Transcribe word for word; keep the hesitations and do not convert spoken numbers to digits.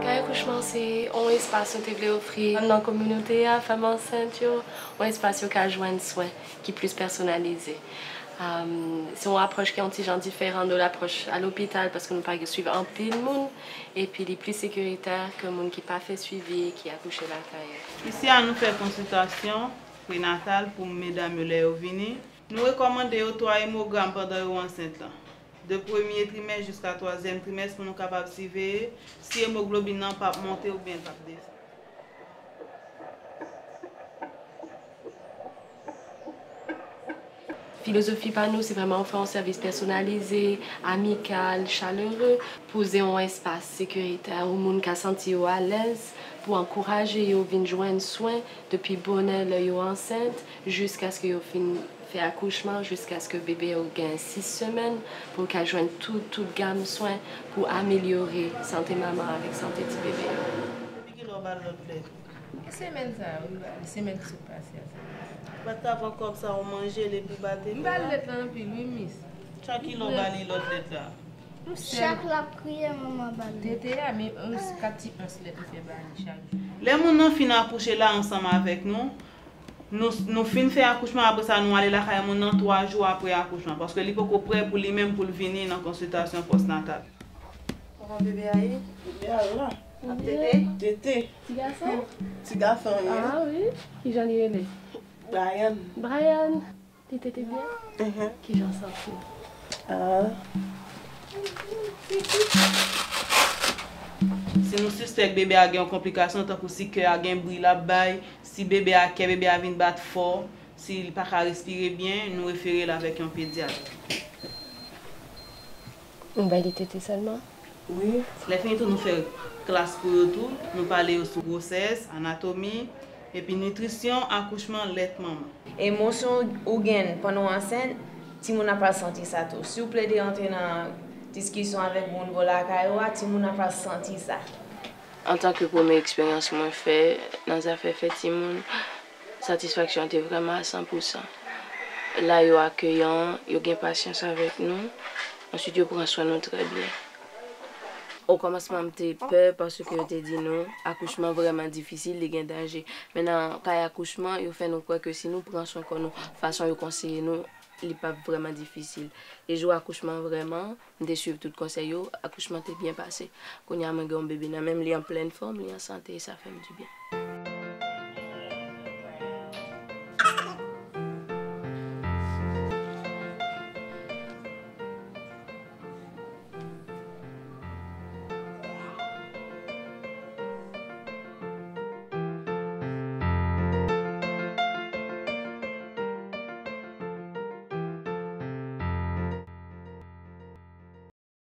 Kay akouchman se yon espas nou te vle ofri nan kominote a, fanm ansent yo, yon espas yo ka jwenn swen ki plis pèsonalize. Um, se yon apwòch ki yon ti jan diferan de lapwòch a lopital paske nou pa gen swiv anpil moun, epi li plis sekiritè ke moun ki pa fè swivi e ki akouche lakay yo. Isi a nou fè konsiltasyon prenatal pou medam yo lè yo vini. Nou rekòmande yo twa emogram pandan yo ansent lan, de premye trimès jiska twazyèm trimès, pou nou kapab siveye si emoglobin nan p ap monte oubyen l p ap desann. Filozofi pa nou, se vrèman ofri yon sèvis pèsonalize, amikal, chalere, poze yon espas sekiritè, yon moun ka santi yo alèz, pou ankouraje yo vin jwenn swen depi bonè lè yo ansent, jiskaske yo fin fè akouchman, jiskaske bebe yo gen sis semèn, pou l ka jwenn tout, tout gam swen pou amelyore sante manman avèk sante ti bebe yo. Depi kilè w ba l lòt lèt? Semèn sa a, wi, ba li, semèn ki sot pase a, semèn sa a. Ou pa t ka pran kòb sa a, ou manje l epi ba tete a? M ba l lèt lan anpil, wi, mis. Chak kilè w ba li lòt lèt la? Chak l ap kriye, manman ba l lèt. Tete a, men ons, kat ti ons lèt m fè ba li chak jou. Lè moun nan fin akouche la ansanm avèk nou, nou, nou fin fè akouchman, apre sa, nou ale lakay moun nan twa jou apre akouchman, paske li poko prè pou li menm pou l vini nan konsiltasyon pòsnatal. Kòman bebe a ye? Bebe a la. Ap tete? Tete. Ti gason? Ti gason, wi. Ah wi. Kijan li rele? Brian. Brian. Li tete byen? Mhm. Kijan w santi w? Ah. Si nou sispèk bebe a gen yon konplikasyon, tankou si kè a gen bri l ap bay, si bebe a, kè bebe a vin bat fò, si li pa ka respire byen, nou refere l avèk yon pedyat. Nou bay li tete sèlman? Wi. Lè fini tou, nou fè klas pou yo tou. Nou pale yo sou gwosès, anatomi, epi nitrisyon, akouchman, lèt manman. Emosyon ou gen pandan w ansent, timoun nan pral santi sa tou. Si w plede antre nan diskisyon avèk moun bò lakay ou a, timoun nan pral santi sa. Antanke premye eksperyans mwen fè nan zafè fè timoun, satisfaksyon an te vrèman a san pou san. La yo akeyan, yo gen pasyans avèk nou, answit yo pran swen nou trè byen. Okòmansman, m te pè paske yo te di nou akouchman vrèman difisil, li gen danje. Men nan kay akouchman, yo fè nou kwè ke si nou pran swen kò nou fason yo konseye nou, li p ap vrèman difisil. E jou akouchman vrèman, m te swiv tout konsèy yo, akouchman te byen pase. Kounye a, mwen gen yon bebe nan men m, li an plèn fòm, li an sante, e sa fè m dibyen.